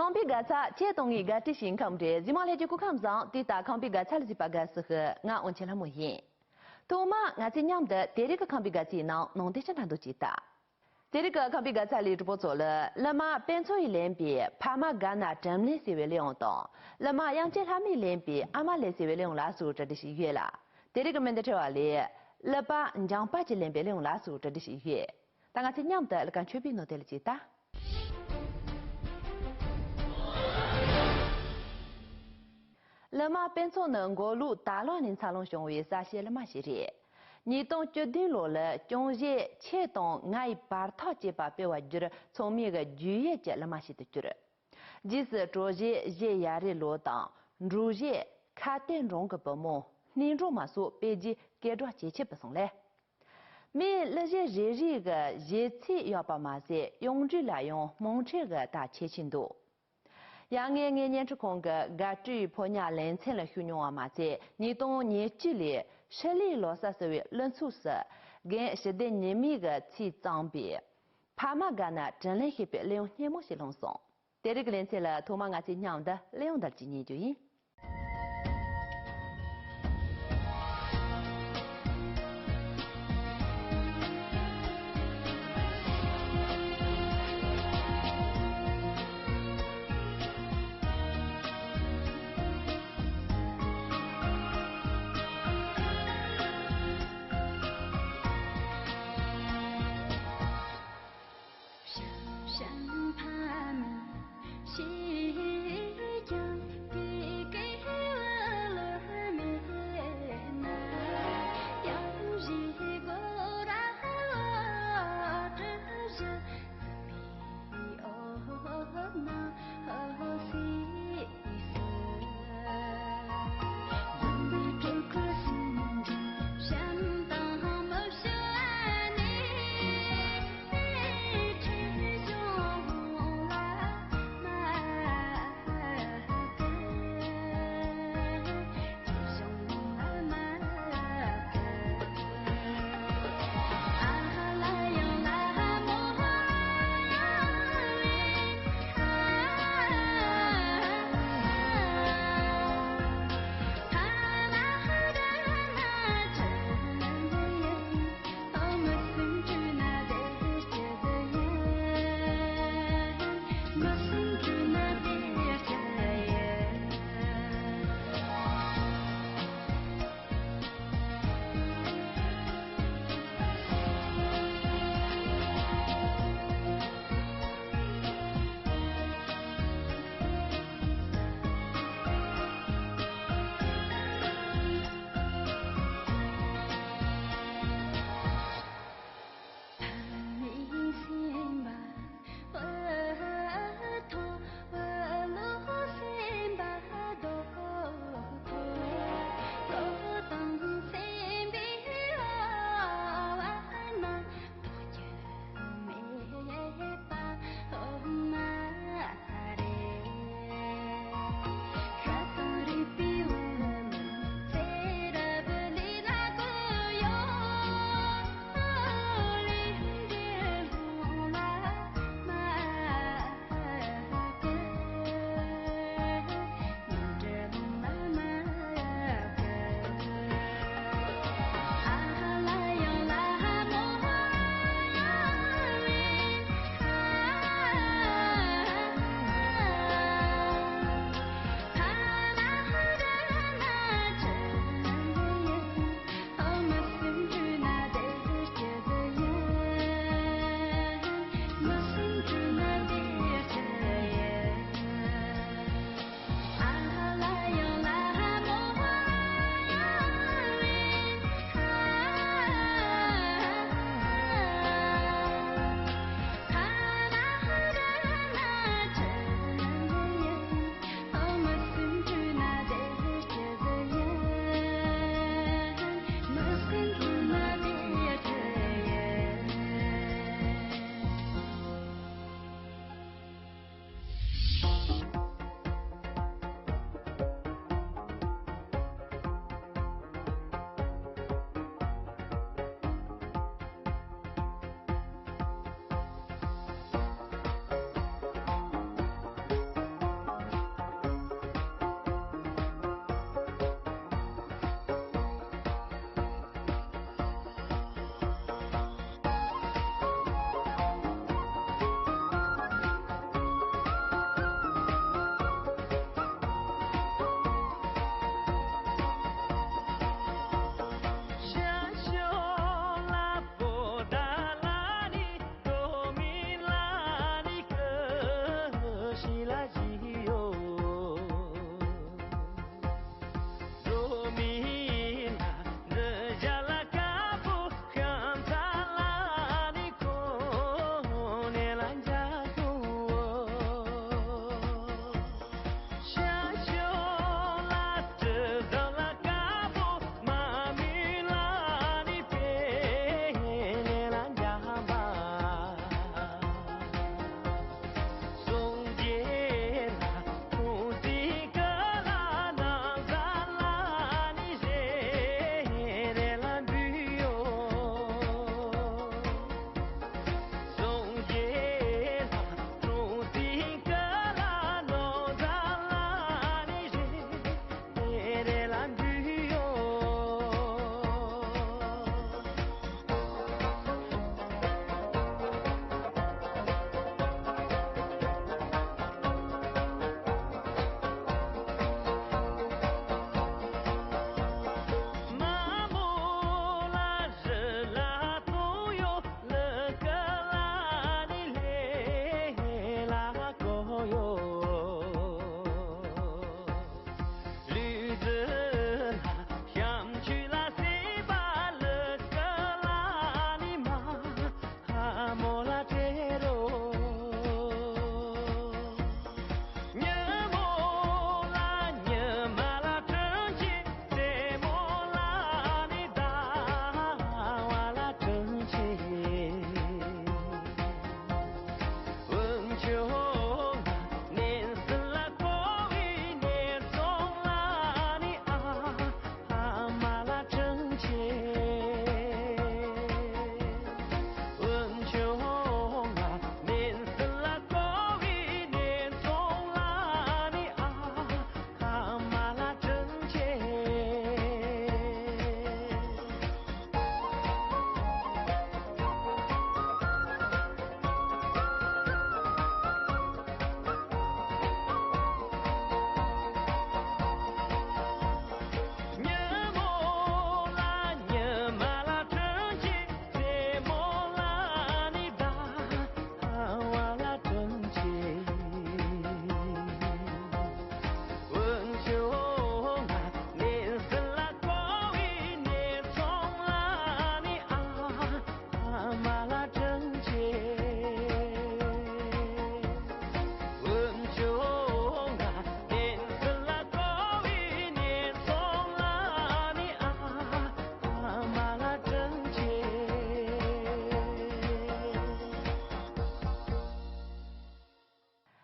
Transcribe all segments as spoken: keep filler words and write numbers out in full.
ཁང་པའི་དགའ་ཚལ་ཁྱེད་དང་ངའི་དགའ་སྤྲོའི་ཞིང་ཁམས་རེད། གཟིགས་མོ་ལྷན་རྒྱས་སྐུ་ཁམས་བཟང་། དེ་ལྟར་ཁང་པའི་དགའ་ཚལ་ལ་གཟིགས་པ་དགའ་བསུ་ཞུ། ང་དབང་ཆེན་ལྷ་མོ་ཡིན། ཐོག་མར་ང་ཚོས་མཉམ་དུ་དེ་རིང་གི་ཁང་པའི་དགའ་ཚལ་ནང་ནང་དེ་ཆ་འདྲ་འདུག་ཅེས་ལྟ། དེ་རིང་གི་ཁང་པའི་དགའ་ཚལ་ལས་གྲོགས་པོ་ཚོ་ལ་གླུ་མ་དཔེ་མཚོ་ཡིས་ལེན་པའི་ཕ་མ་དགའ་ན་དྲིན་ལན་ཟེར་བའི་གླུ་དབྱངས་དང་། གླུ་མ་དབྱངས་ཅན་ལྷ་མོས་ལེན་པའི་ཨ་མ་ལེན་ཟེར་བའི་གླུ་དབྱངས་ལ་སོགས་གྲ་སྒྲིག་ཞུས་ཡོད་ལ། དེ་རིང་གི་མི་འདི་ཁྲི་བ་ལས་གླུ་པ་འཇམ་དཔལ་གྱིས་ལེན་པའི་གླུ་དབྱངས་ལ་སོགས་གྲ་སྒྲིག་ཞུས་ཡོད། ད་ང་ཚོས་མཉམ་དུ་གླུ་ཁ་མཆོད་པའི་ནང་དེ་ལ་ཅིག་ལྟ། གླུ་མ་དཔེ་མཚོ་ནི་མགོ་ལོག་དར་ལུང་ནས་འཚར་ལོངས་བྱུང་བའི་གསལ་བྱེད་གླུ་མ་ཞིག་རེད། ཉིས་སྟོང་བཅུ་བདུན་ལོ་ལ་སྐྱོང་བཞེས་ཁྱེད་དང་ང་ཡི་བར་ཐག་ཅེས་པ་སྤེལ་བར་བསྒྱུར། ཚང་མས་ཀྱི་རྒྱུས་ཡོད་ཀྱི་གླུ་མ་ཞིག་ཏུ་གྱུར། རྗེས་སུ་དྲོ་བཞེས་གཞས་ཡ་རེ་ལོ་དང་། འབྲུག་གཞས་ཁ་བརྡའི་འབྲོང་གི་བུ་མོ། སྣེ་འབྲོག་མ་སོགས་སྤེལ་རྒྱས་སྐད་སྒྲོག་ཇེ་ཆེ་བུད་སོང་ལས། མིའི་གླུ་གཞས་རེ་རེ་གི་གཞས་ཚིག་ཡག་པ་མ་ཟད་གཡུང་འབྲུག་ལ་ཡང་མང་ཁྲོལ་གྱི་དར་ཁྱད་ཆེ་འདུག། ཡ་ངས་ངའི་བརྙན་འཕྲིན་ཁང་གི་དགའ་སྤྲོའི་ཕོ་ཉ་ལེ་ཚན་ལ་ཞུགས་མྱོང་བ་མ་ཚད། ཉིས་སྟོང་ཉེར་གཅིག་ལོའི་ཧྲི་ལིའི་ལོ་གསར་ཟེར་བའི་གླུ་ཚིག་སུ་རྒན་ཞི་བདེ་ཉི་མའི་གི་ཚིག་གཙང་པའི་ཕ་མ་དགའ་ན་དྲིན་ལན་ཞེས་པའི་གླུ་དབྱངས་སྙན་མོ་ཞིག་བླངས་སོང་། དེ་རིང་གི་ལེ་ཚན་ལ་ཐོག་མར་ང་ཚོས་མཉམ་དུ་གླུ་དབྱངས་འདི་ཅིག་ཉན་རྒྱུ་ཡིན།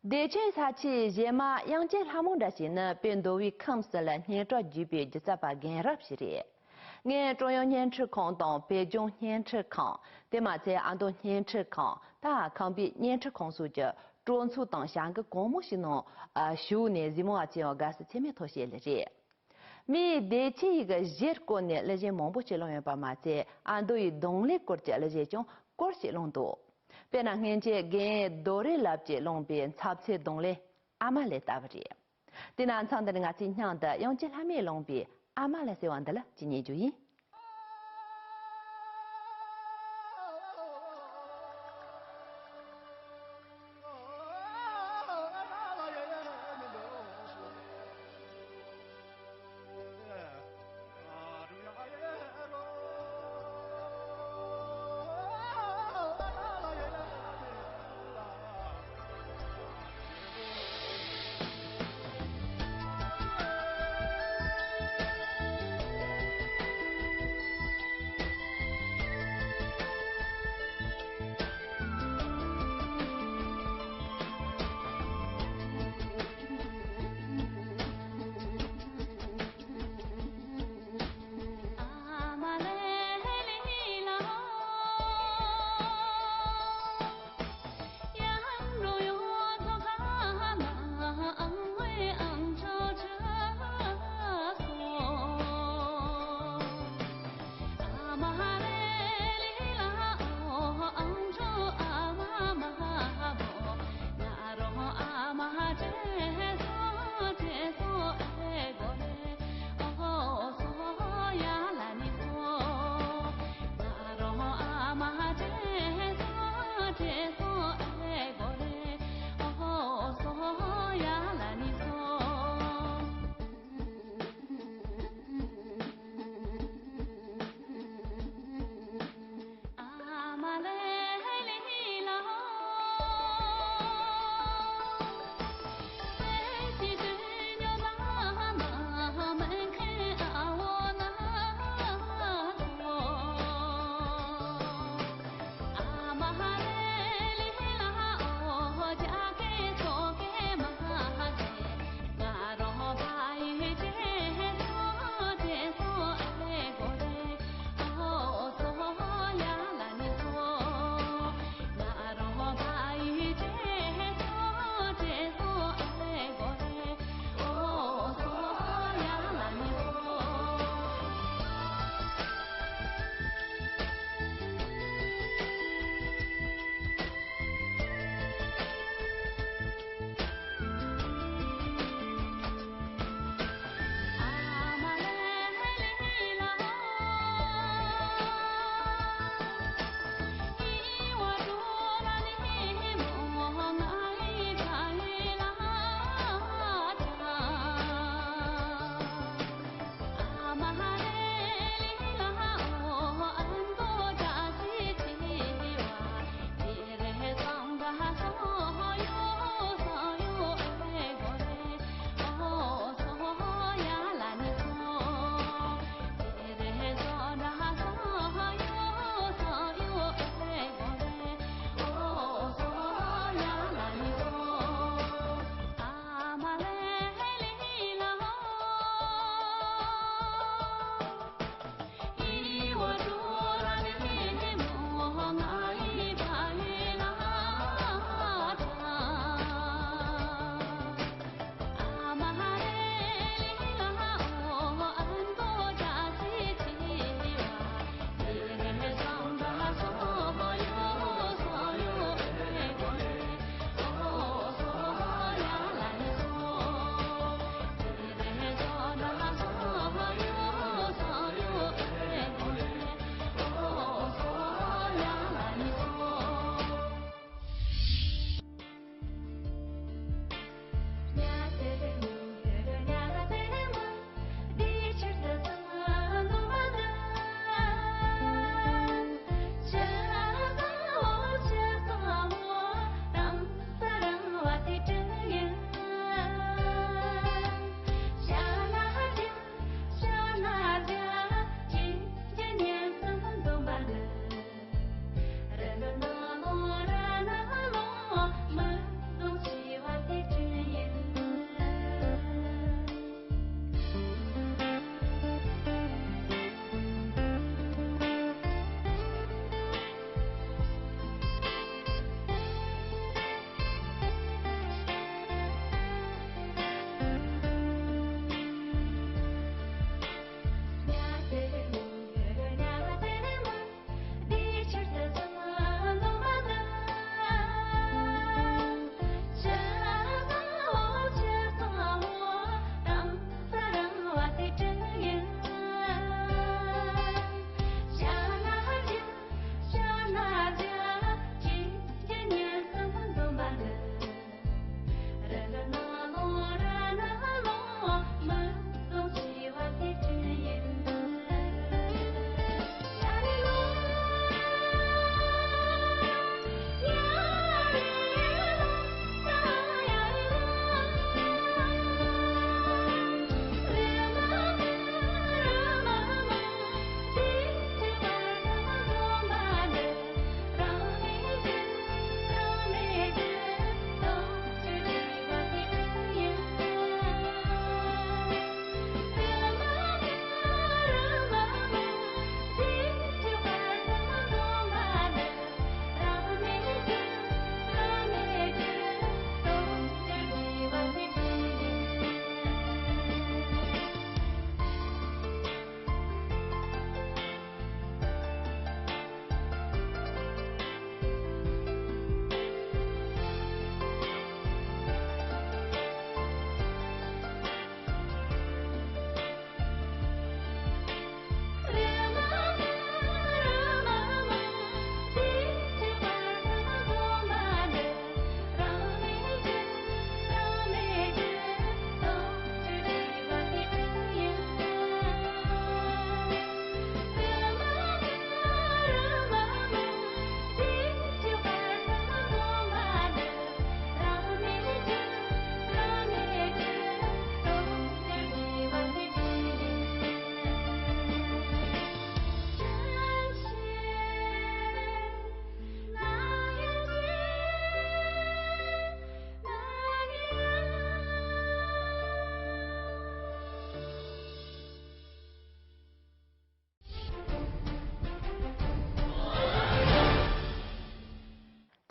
བདེ་ཆེན་ས་ཆའི་གཞས་མ་དབྱངས་ཅན་ལྷ་མོ་འདྲ་ཞིག་ནི་དཔལ་མདོ་དབུས་ཁམས་སུ་ལ་སྙན་གྲགས་བརྒྱུད་པའི་སྒྱུ་རྩལ་པ་རྒན་རབས་ཤིག་རེད། ངས་ཀྲུང་དབྱང་བརྙན་འཕྲིན་ཁང་དང་བོད་ལྗོངས་བརྙན་འཕྲིན་ཁང་། དེ་མ་ཚད་ཨ་མདོ་བརྙན་འཕྲིན་ཁང་། ད་ཁམས་པའི་བརྙན་འཕྲིན་ཁང་སོགས་ཀྱི་སྤྲོ་ཚོགས་དང་བྱ་འགུལ་གང་མང་ཞིག་ནང་ཞུགས་ནས་གཟིགས་མོ་བ་བྱས་པ་དགའ་བསུ་ཆེན་མོའི་ཐོག་བྱས་ལེ་རེད། མི་ཡི་བདེ་སྐྱིད་ཀྱི་གཞས་སྐོར་ནས་གླུ་གཞས་མང་པོ་ཞིག་བླངས་ཡོད་པ་མ་ཚད། ཨ་མདོ་ཡི་གདོང་ལེན་སྐོར་གྱི་གླུ་གཞས་ཀྱང་སྐོར་ཞིག་བླངས་འདུག་དཔེར་ན། སྔོན་ཆད་རྒན་རྡོ་རི་ལགས་ཀྱིས་བླངས་པའི་ཚབ་མཚོན་གདོང་ལེན་ཨ་མ་ལེ་ལྟ་བུ་རེད། དེས་ན་མཚམས་འདིར་ང་ཚོས་སྙིང་དུ་དབྱངས་ཅན་ལྷ་མོས་བླངས་པའི་ཨ་མ་ལེ་ཟེར་བ་འདི་ལ་ཅིག་ཉན་རྒྱུ་ཡིན།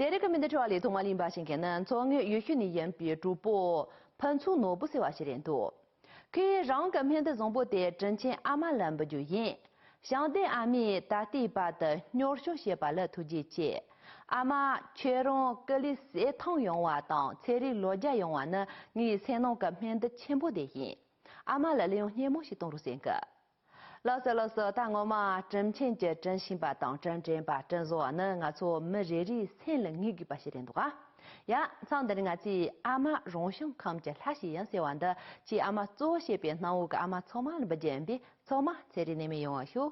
དེ་རིང་གི་སྨན་བདེ་འཕྲོ་བ་ལས་ཐོག་མ་ལ་ཡིན་པ་ཞིག་གི་ནི་མཚོ་སྔོན་ཡུལ་ཤུལ་ནས་ཡིན་པའི་གྲོགས་པོ་ཕུན་ཚོགས་ནོར་བུ་ཟེར་བ་ཞིག་རེད་འདུག་ཁོས་རང་གི་སྨན་བདེ་བཟང་པོ་དེ་དྲིན་ཆེན་ཨ་མ་ལ་འབུལ་རྒྱུ་ཡིན། ཞིང་སྡེ་ཨ་མས་ད་ལྟའི་བར་དུ་སྙོར་སྐྱོང་བྱས་པ་ལ་ཐུགས་རྗེ་ཆེ། ཨ་མ། ཁྱོད་རང་ཀུ་ལུ་བསད་ཐང་ཡོང་བ་དང་ཚེ་རིང་ལོ་བརྒྱ་ཡོང་བ་ནི་ངའི་སེམས་ནང་གི་སྨན་བདེ་ཆེན་པོ་དེ་ཡིན། ཨ་མ་ལ་ལ་ཡང་སྙན་མོ་ཞིག་གཏོང་རོགས་ཟེར་གི། ལགས་སོ་ལགས་སོ། ད་ངོ་མ་དྲིན་ཆེན་གྱི་དྲིན་ཤེས་པ་དང་དྲིན་དྲན་པ་དྲིན་གཟོ་བ་ནི་ང་ཚོ་མི་རེ་རེའི་སེམས་ལ་ངེས་དགོས་པ་ཞིག་རེད་འདུག་ཨ། ཡ། མཚམས་འདིར་ང་ཚོས་ཨ་མ་རང་བྱུང་ཁམས་ཀྱི་ལྷ་ཞིག་ཡིན་ཟེར་བ་འདི་ཁྱེད་ཨ་མ་གཙོ་བོ་བྱས་པའི་སྣང་བ་གི་ཨ་མ་ཚང་མ་ལ་འབུལ་རྒྱུ་ཡིན་པས་ཚང་མ་ཚེ་རིང་ནད་མེད་ཡོང་བ་ཤོག་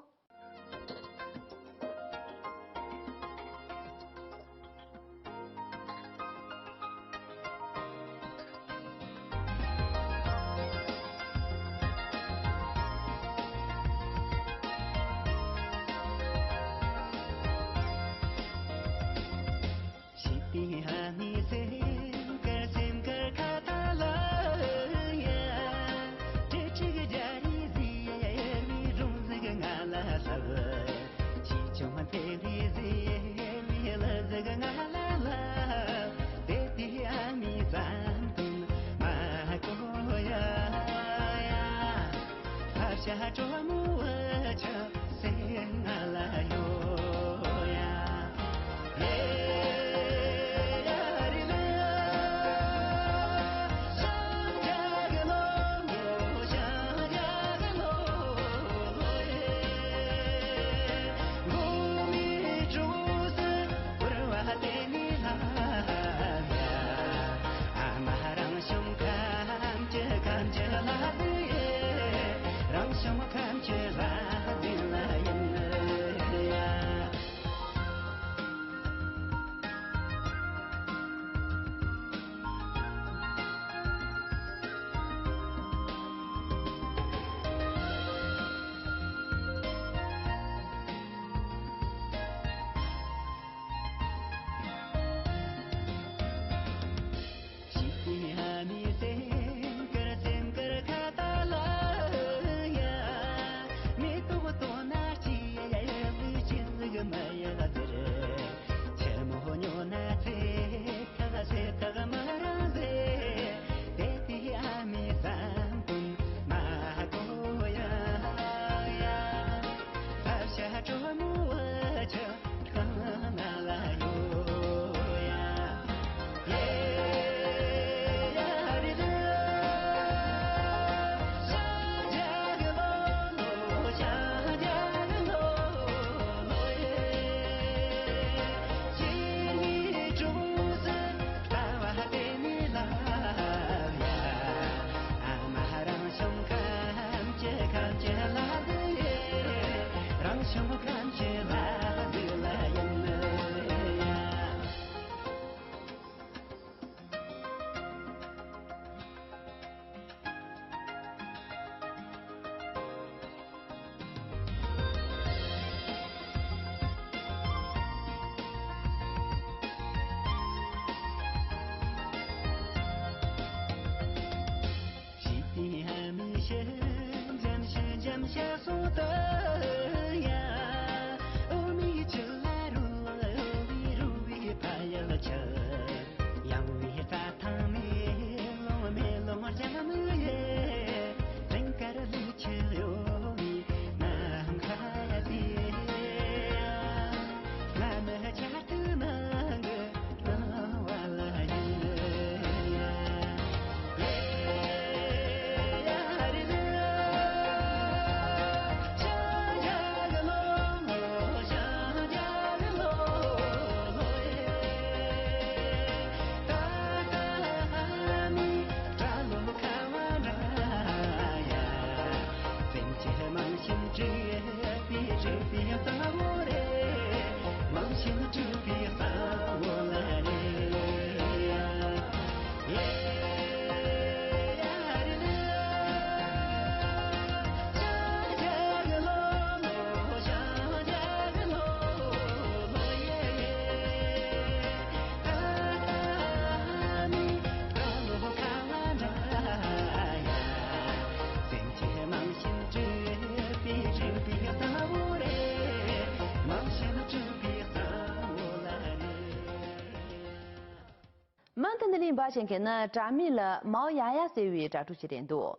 ཨང་། ད་འདི་ནས་འབའ་ཞིག་གི་ནི་དྲ་མིག་ལ་མའོ་ཡ་ཡ་ཟེར་བའི་དྲ་གྲོགས་ཤིག་རེད་འདུག་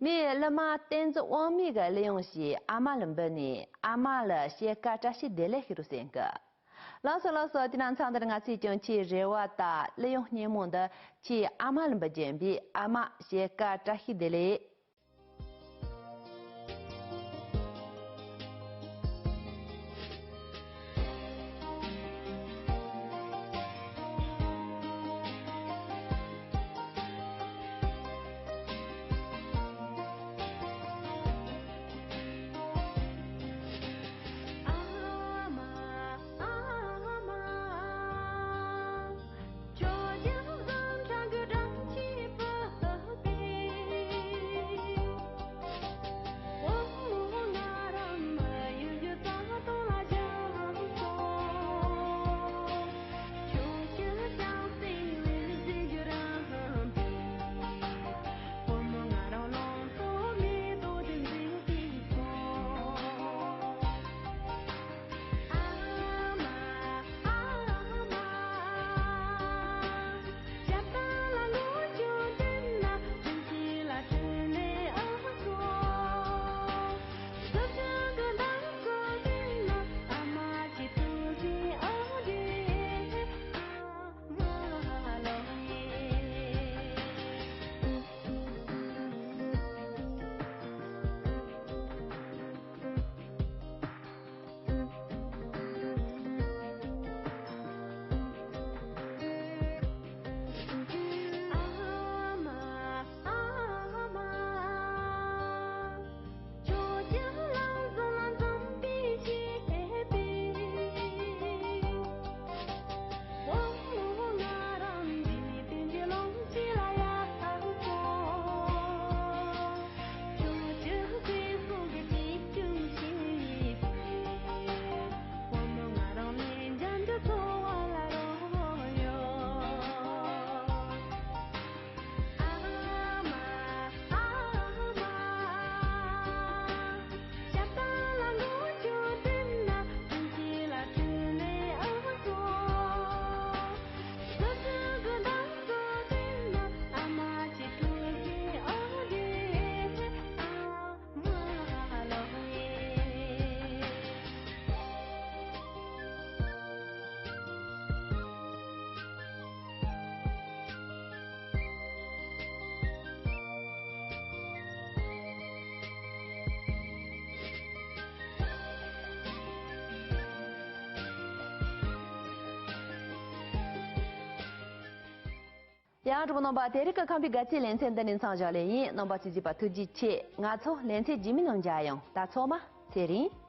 མིས་གླུ་མ་བསྟན་འཛིན་དབང་མོ་གི་གླུ་དབྱངས་ཤིག་ཨ་མ་ལ་འབུལ་ནས། ཨ་མ་ལ་ཕྱེད་ཀ་བཀྲ་ཤིས་བདེ་ལེགས་ཞུ་རོགས་ཟེར་གི། ལགས་སོ་ལགས་སོ། དེ་ན་མཚམས་འདིར་ང་ཚོས་ཀྱང་ཁྱེད་རེ་བ་དང་གླུ་དབྱངས་སྙན་མོ་འདི་ཁྱེད་ཨ་མ་ལ་འབུལ་རྒྱུ་ཡིན་པས། ཨ་མ་ཕྱེད་ཀ་བཀྲ་ཤིས་བདེ་ལེགས། ཡང་གྲོགས་པོ་རྣམ་པ། དེ་རིང་གི་ཁམས་པའི་དགའ་སྐྱིད་ལེ་ཚན་འདི་ནས་མཚམས་བཞག་ལེ་ཡིན། རྣམ་པ་ཚོས་གཟིགས་པ་ཐུགས་རྗེ་ཆེ། ང་ཚོ་ལེ་ཚན་རྗེས་མའི་ནང་མཇལ་ཡོང་། ད་ཚང་མ་ཚེ་རིང་།